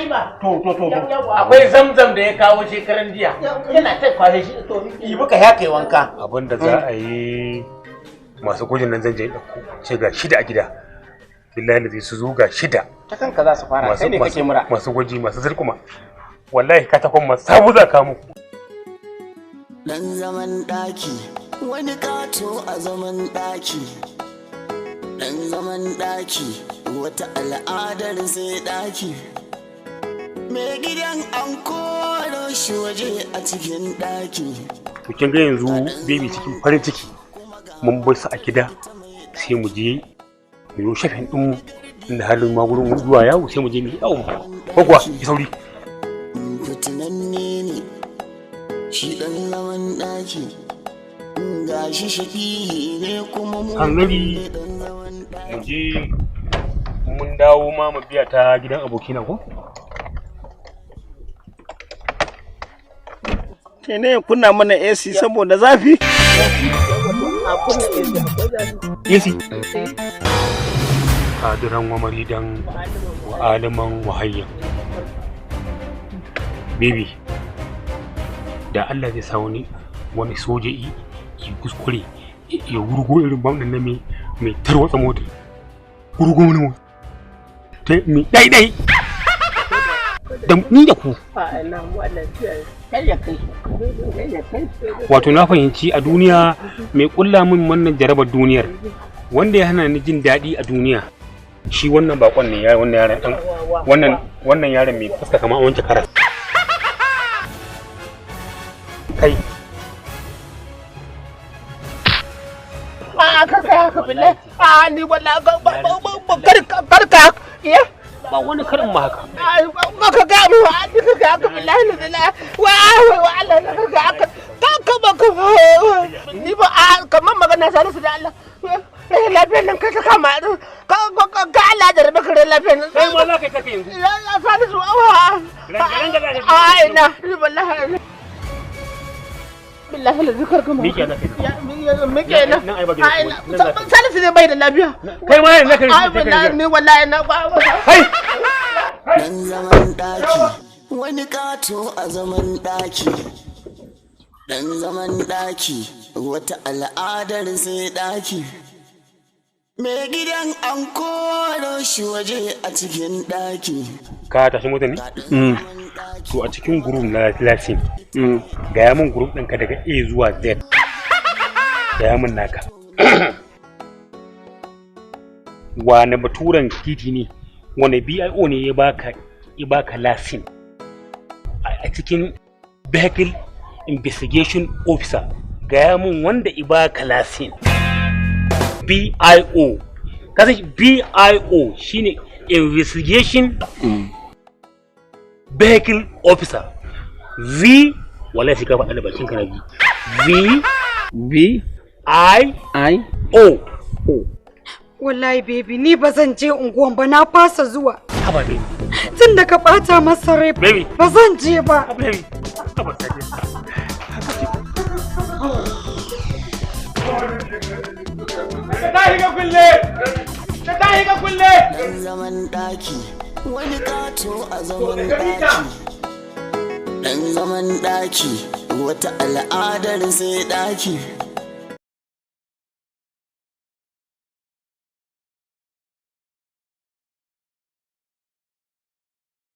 yi ba. To. Akwai Zamzam da ya kawo shekaran jiya. Yana ta kwashe shi to yi muka ya kai wanka. Abin da za a yi, masu gwajin nan zan je ɗauko ce ga shida a gida, billahi da su zo ga shida. Ta kanka za su fara, kai ne kake mura. Masu gwaji, masu zirkuma, wallahi katakon masu sabu za ka muku. Dan zaman ɗaki, wani ƙato a zaman ɗaki. Dan zaman ɗaki, wata al'adar sai ɗaki. Mai gidan an koro shi waje a cikin ɗaki. To, kin ga yanzu baby, cikin farin ciki mun bar su a gida, sai mu je mu yi shopping din mu, inda halin ma gurin zuwa yawo, sai mu je mu yi yawo, ko kuwa ki sauri. Fitinanne ne shi ɗan zaman ɗaki, gashi shaƙi ne kuma mu. Hanzari mu je, mun dawo ma mu biya ta gidan abokina ko. Ke ne kunna mana AC saboda zafi. AC kadiran wa maridan wa aliman wa hayyan. Baby, da Allah zai sa wani soja yi kuskure ya wurgo irin bam din na mai tarwatsa mota, wurgo wani mota ta mai dai dai da ni da ku. Wato na fahimci a duniya mai kulla min wannan jarabar duniyar, wanda ya hana ni jin daɗi a duniya, shi wannan bakon ne, ya wannan yaron dan wannan yaron mai fuska kamar wanke karas. Kai. A kar ka haka, billahi, a ni wallahi kar kar ka iya. Ba wani karin ma haka. Ba ka ga mu, a ni ka ga haka, billahi la wa wa Allah, ka ga haka, ka ka ba ka ni ba a kamar magana Salisu, da Allah lafiyar nan kai ta kama ka ka Allah da rabe kare lafiyar nan. Kai ma za ka yi taka yanzu. Salisu, awa. Rangaran da za ka. A ina ni wallahi billahi la zikar kuma. Miƙe za ka yi. Miƙe na. Nan ai ba gidan kowa. Nan za ka yi. Salisu ne bai da lafiya. Kai ma yanzu ka yi. Ai wallahi ni wallahi na ba. Kai. Dan zaman ɗaki, wani ƙato a zaman ɗaki. Dan zaman ɗaki, wata al'adar sai ɗaki. Mai gidan an koro shi waje a cikin ɗaki. Ka tashi mota ne? To, a cikin group na Latin, gaya min group ɗinka daga A zuwa Z. Gaya min naka. Wane baturen titi ne, wane BIO ne ya baka lasin a cikin vehicle investigation officer? Gaya min wanda ya baka lasin BIO. Kasan BIO shine investigation vehicle officer. V, wallahi sai ka faɗa da bakin ka na ji. V. V. I. I. O. O. Wallahi baby, ni ba zan je unguwan ba, na fasa zuwa. Haba baby. Tun da ka bata masa rai. Baby. Ba zan je ba. Baby, haba sadiya. Ta higa kulle, ta higa kulle. Dan zaman ɗaki, wani ƙato a zaman ɗaki. Dan zaman ɗaki, wata al'adar sai ɗaki.